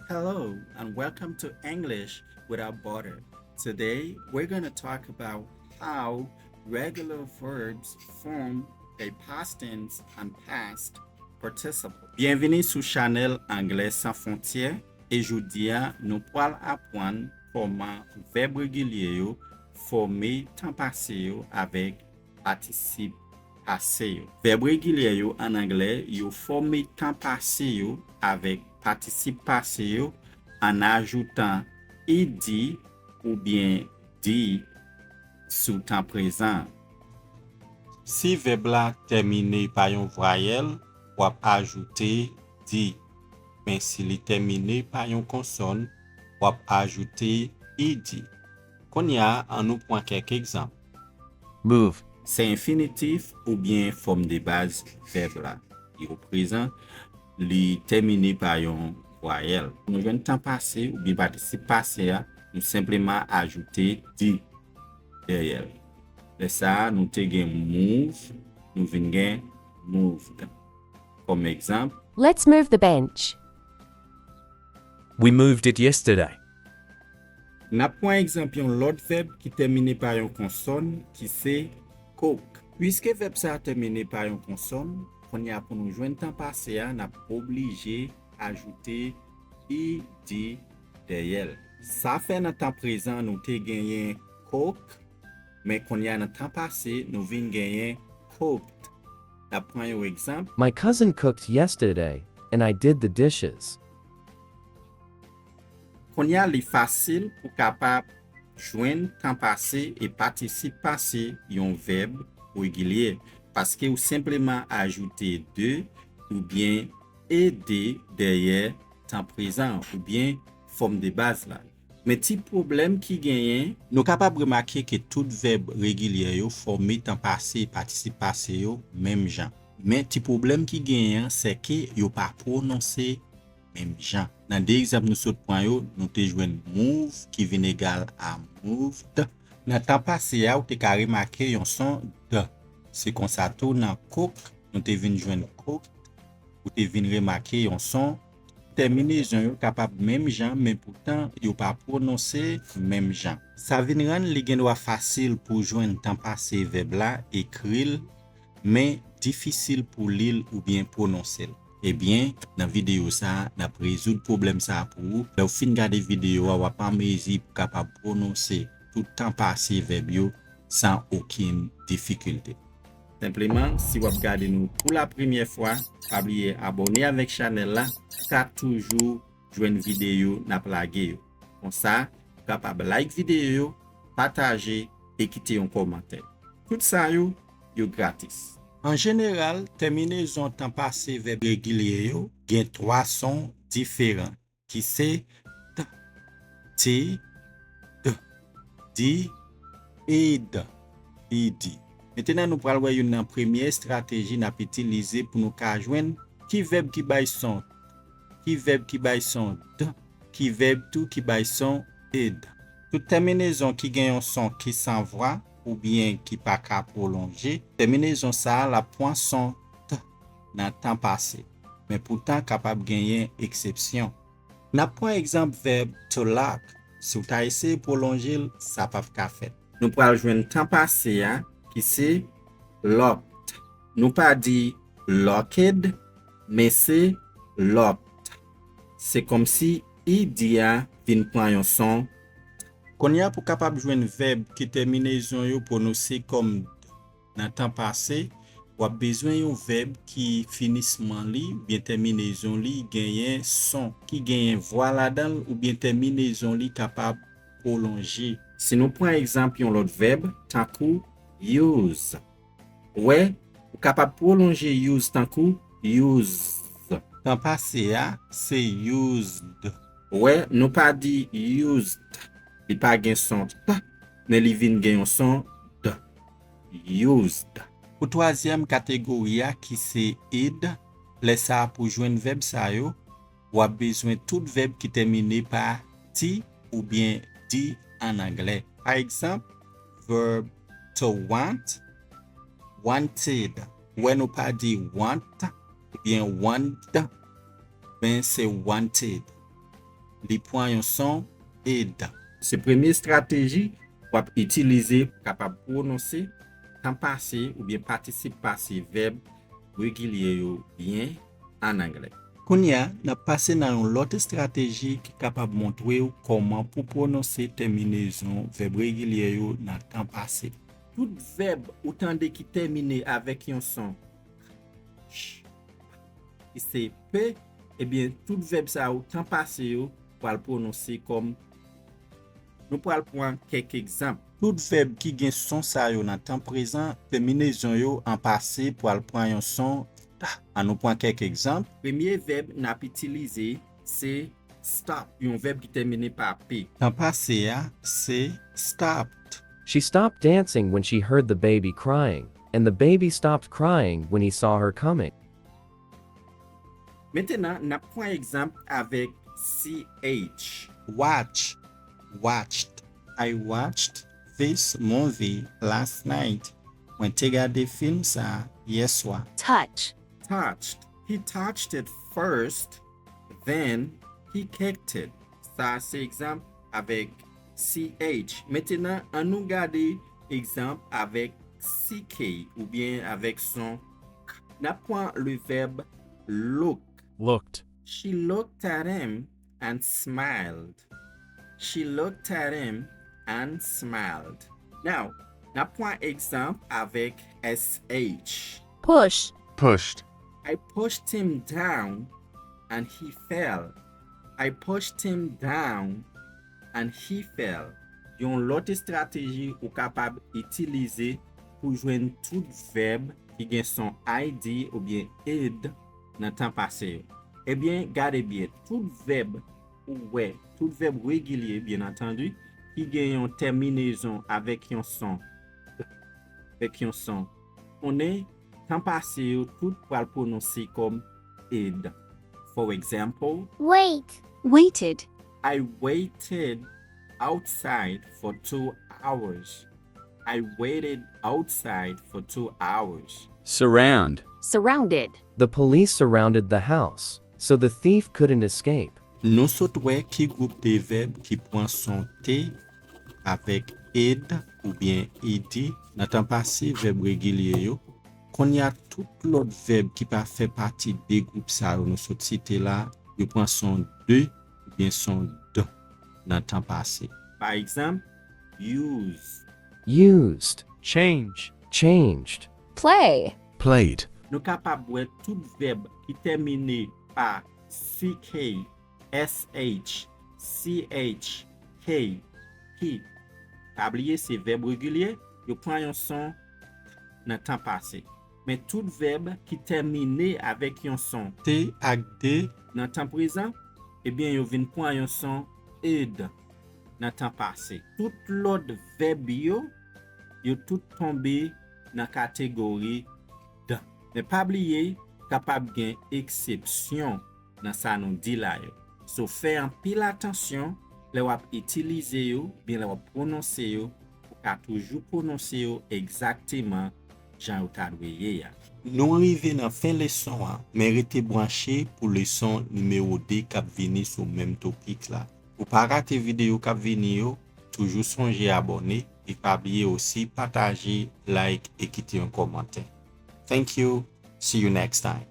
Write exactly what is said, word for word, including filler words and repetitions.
Hello and welcome to English Without Border. Today we're going to talk about how regular verbs form a past tense and past participle. Byenvini sou chanèl Anglè San Fwontyè, e jodi a nou pral aprann kòman vèb regilye yo fòme tan pase yo avèk patisip pase yo. Vèb regilye yo ann anglè yo fòme tan pase yo avèk patisip pase yo ann ajoutan ed oubyen ed sou tan prezan an. Si vèb la tèmine pa yon vwayèl, w ap ajoute ed. Men si li tèmine pa yon konsòn, w ap ajoute ed. Kounye a, ann nou pran kèk egzanp. Move. Se enfinitif oubyen fòm de baz vèb la. Li prezan, li tèmine pa yon vwayèl. Nou jwenn tan pase oubyen patisip pase a, nou senpleman ajoute ed dèyè l. Lè sa a, nou te gen move, nou vin gen moved. Kòm egzanp, Let's move the bench. We moved it yesterday. N ap pran egzanp yon lòt vèb ki tèmine pa yon konsòn, ki se cook. Piske vèb sa a tèmine pa yon konsòn, kounye a pou nou jwenn tan pase a, n ap oblije ajoute ed dèyè l. Sa fè nan tan prezan nou te genyen cook, men kounye a nan tan pase nou vin genyen cooked. N ap pran yon egzanp. My cousin cooked yesterday, and I did the dishes. Kounye a li fasil pou kapab jwenn tan pase e patisip pase yon vèb regilye, paske ou senpleman ajoute ed oubyen ed dèyè tan prezan oubyen fòm de baz la. Men ti pwoblèm ki genyen, nou kapab remake ke tout vèb regilye yo fòme tan pase e patisip pase yo menm jan. Men ti pwoblèm ki genyen an, se ke yo pa pwononse menm jan. Nan de egzanp nou sot pran yo, nou te jwenn move ki vin egal a moved. Nan tan pase a, ou te ka remake yon son d. Se konsa tou nan cook, nou te vin jwenn cooked, ou te vin remake yon son. Tèminezon yo kapab menm jan, men poutan yo pa pwononse menm jan. Sa vin rann li gen dwa fasil pou jwenn tan pase vèb la, ekri l, men difisil pou li l oubyen pwononse l. Ebyen, nan videyo sa a, n ap rezoud pwoblèm sa a pou ou. Lè w fin gade videyo a, w ap an mezi pou kapab pwononse tout tan pase vèb yo san okenn difikilte. Senpleman, si w ap gade nou pou la premyè fwa, pa bliye abòne avèk chanèl la pou w ka toujou jwenn videyo n ap lage yo. Konsa, ou kapab like videyo yo, pataje e kite yon kòmantè. Tout sa yo, yo gratis. An jeneral, tèminezon tan pase vèb regilye yo gen twa son diferan, ki se t, ti, d, di, ed, ed. Mentnan nou pral wè youn nan premye estrateji n ap itilize pou nou ka jwenn ki vèb ki bay son t, ki vèb ki bay son d, ki vèb tou ki bay son ed. Tout tèminezon ki gen yon son ki san vwa oubyen ki pa ka pwolonje, tèminezon sa a l ap pran son t nan tan pase, men poutan kapab genyen eksepsyon. N ap pran egzanp vèb to lock. Si w ta eseye pwolonje l, sa p ap ka fèt. Nou pral jwenn tan pase a, ki se locked. Nou pa di locked, men se locked. Se kòmsi ed a vin pran yon son. Kounye a, pou kapab jwenn vèb ke tèminezon yo pwononse kòm d nan tan pase, w ap bezwen yon vèb ki finisman li oubyen tèminezon li genyen son, ki genyen vwa ladan l oubyen tèminezon li kapab pwolonje. Si nou pran egzanp yon lòt vèb, tankou use. Ou wè, ou kapab pwolonje use tankou used. Tan pase a, se used. Ou wè, nou pa di used. Li pa gen son t, men li vin gen yon son d. Used. Pou twazyèm kategori a, ki se ed, lè sa a pou jwenn vèb sa yo, w ap bezwen tout vèb ki tèmine pa t oubyen d an anglè. Pa egzanp, vèb to want, wanted. Ou wè nou pa di want oubyen want, men se wanted. li pran yon son ed. Se premye estrateji w ap itilize pou kapab pwononse tan pase oubyen patisip pase vèb regilye yo byen an anglè. Kounye a, n ap pase nan yon lòt estrateji ki kapab montre w kòman pou pwononse tèminezon vèb regilye yo nan tan pase. Tout vèb ou tande ki tèmine avèk yon son ch, ki se p, ebyen, tout vèb sa yo, tan pase yo, pral pwononse kòm. Nou pral pran kèk egzanp. Tout vèb ki gen son sa yo nan tan prezan, tèminezon yo an pase pral pran yon son t. Ann nou pran kèk egzanp. Premye vèb n ap itilize se stop, yon vèb ki tèmine pa p. Tan pase a se stopped. She stopped dancing when she heard the baby crying, and the baby stopped crying when he saw her coming. Mentenan, n ap pran egzanp avèk C H. Watch, watched. I watched this movie last night. Mwen te gade fim sa a yèswa. Touch. Touched. He touched it first, then he kicked it. Sa a se egzanp avèk C H. Mentenan, ann nou gade egzanp avèk C K oubyen avèk son k. N ap pran le vèb look. Looked. She looked at him and smiled. She looked at him and smiled. Now, n ap pran egzanp avèk S H. Push. Pushed. I pushed him down and he fell. I pushed him down and he fell. Yon lòt estrateji ou kapab itilize pou jwenn tout vèb ki gen son I D oubyen ed nan tan pase yo. Ebyen, gade byen, tout vèb ou wè, tout vèb regilye, byen antandi, ki gen yon tèminezon avèk yon son, avèk yon son, konnen tan pase yo tout pral pwononse kòm ed. For example, Wait. Waited. I waited outside for two hours. I waited outside for two hours. Surround. Surrounded. The police surrounded the house, so the thief couldn't escape. Nou sot wè ki gwoup de vèb ki pran son T avèk ed oubyen ed nan tan pase vèb regilye yo. Kounye a, tout lòt vèb ki pa fè pati de gwoup sa yo nou sot site la, yo pran son de oubyen son d nan tan pase. Pa egzanp, use. Used. Change. Changed. Play. Played. Nou kapab wè tout vèb ki tèmine pa C K, S H, C H, K, ki, pa bliye se vèb regilye, yo pran yon son nan tan pase. Men tout vèb ki tèmine avèk yon son T ak D nan tan prezan, ebyen yo vin pran yon son ed nan tan pase. Tout lòt vèb yo, yo tout tonbe nan kategori d. Men pa bliye, kapab gen eksepsyon nan sa nou di la yo. So, fè anpil atansyon lè w ap itilize yo, byen lè w ap pwononse yo, pou w ka toujou pwononse yo egzakteman jan yo ta dwe ye a. Nou rive nan fen leson an, men rete branche pou leson nimewo de k ap vini sou menm topik la. Pou pa rate videyo k ap vini yo, toujou sonje abòne e pa bliye osi pataje, like e kite yon kòmantè. Thank you, see you next time.